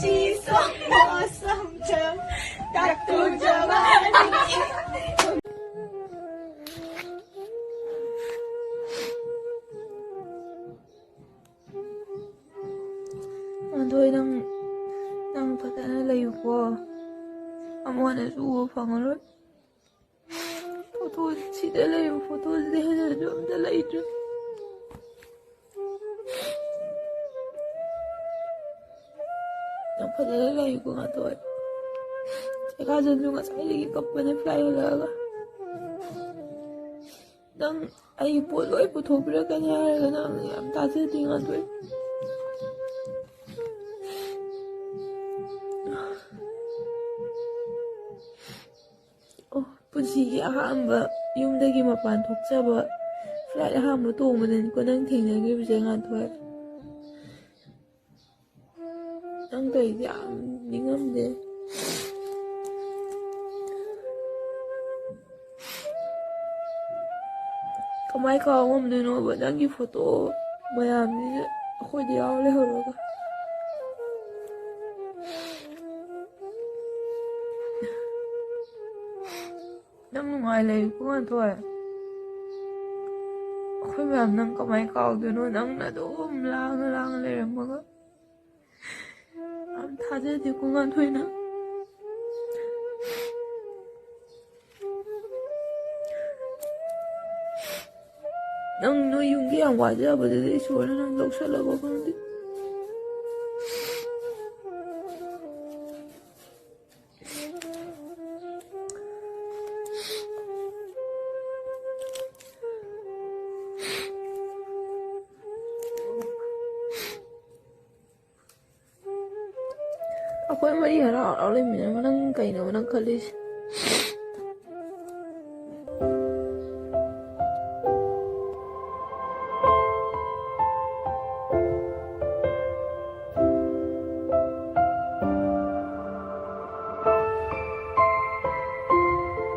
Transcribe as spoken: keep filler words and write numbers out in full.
चीज़ों मौसम जब तक तू जवानी। ꯑꯗꯣ ꯅꯪ, ꯅꯪ ꯐꯖꯅ ꯂꯩꯌꯨꯀꯣ꯫ ꯑꯃꯨꯛ ꯍꯟꯅꯁꯨ ꯎꯕ ꯐꯪꯉꯔꯣꯏ꯫ ꯐꯣꯇꯣ ꯁꯤꯗ ꯂꯩꯕ ꯐꯣꯇꯣꯁꯤꯗ ꯍꯦꯟꯅꯁꯨ ꯑꯝꯇ ꯂꯩꯇ꯭ꯔꯦ꯫ ꯌꯥꯝ ꯐꯖꯅ ꯂꯩꯀꯣ ꯉꯥꯟꯊꯣꯏ꯫ ꯆꯦ ꯀꯥꯖꯜꯁꯨ ꯉꯁꯥꯏꯗꯒꯤ ꯀꯞꯄꯅꯦ ꯐ꯭ꯂꯥꯏꯠ ꯍꯜꯂꯛꯑꯒ꯫ ꯅꯪ ꯑꯩ ꯄꯣꯠ ꯂꯣꯏ ꯄꯨꯊꯣꯛꯄꯤꯔꯛꯀꯅꯤ ꯍꯥꯏꯔꯒ ꯅꯪ ꯌꯥꯝ ꯊꯥꯖꯗꯦ ꯉꯥꯟꯊꯣꯏ꯫ ꯑꯣ, ꯄꯨꯟꯁꯤꯒꯤ ꯑꯍꯥꯟꯕ ꯌꯨꯝꯗꯒꯤ ꯃꯄꯥꯟ ꯊꯣꯛꯆꯕ ꯐ꯭ꯂꯥꯏꯠ ꯑꯍꯥꯟꯕ ꯇꯣꯡꯕꯗꯅꯤꯀꯣ ꯅꯪ ꯊꯦꯡꯅꯈꯤꯕꯁꯦ ꯉꯥꯟꯊꯣꯏ꯫ ꯅꯪ ꯇꯧꯔꯤꯁꯦ ꯌꯥꯝ ꯅꯤꯡꯉꯝꯗꯦ꯫ ꯀꯃꯥꯏ ꯀꯥꯎ ꯉꯝꯗꯣꯏꯅꯣꯕ ꯅꯪꯒꯤ ꯐꯣꯇꯣ ꯃꯌꯥꯝꯁꯤꯁꯨ ꯑꯩꯈꯣꯏꯗ ꯌꯥꯎ ꯂꯩꯍꯧꯔꯒ? ꯅꯪ ꯅꯨꯡꯉꯥꯏ ꯂꯩꯌꯨꯀꯣ ꯉꯥꯟꯊꯣꯏ꯫ ꯑꯩꯈꯣꯏ ꯃꯌꯥꯝ ꯅꯪ ꯀꯃꯥꯏ ꯀꯥꯎꯗꯣꯏꯅꯣ? ꯅꯪꯅ ꯑꯗꯨꯝ ꯂꯥꯡꯉ ꯂꯥꯡꯉ ꯂꯩꯔꯝꯃꯒ꯫ ꯌꯥꯝ ꯊꯥꯖꯗꯦꯀꯣ ꯉꯥꯟꯊꯣꯏꯅ꯫ ꯅꯪ ꯅꯣꯏ ꯌꯨꯝꯒꯤ ꯌꯥꯝ ꯋꯥꯖꯕꯗꯨꯗ ꯏꯁꯣꯔꯅ ꯅꯪ ꯂꯧꯁꯜꯂꯕ ꯈꯪꯗꯦ꯫ ꯑꯩꯈꯣꯏ ꯃꯔꯤ ꯍꯔꯥꯎ ꯍꯔꯥꯎ ꯂꯩꯃꯤꯟꯅꯔꯒ ꯅꯪ ꯀꯩꯅꯣꯕ ꯅꯪ ꯈꯜꯂꯤꯁꯦ?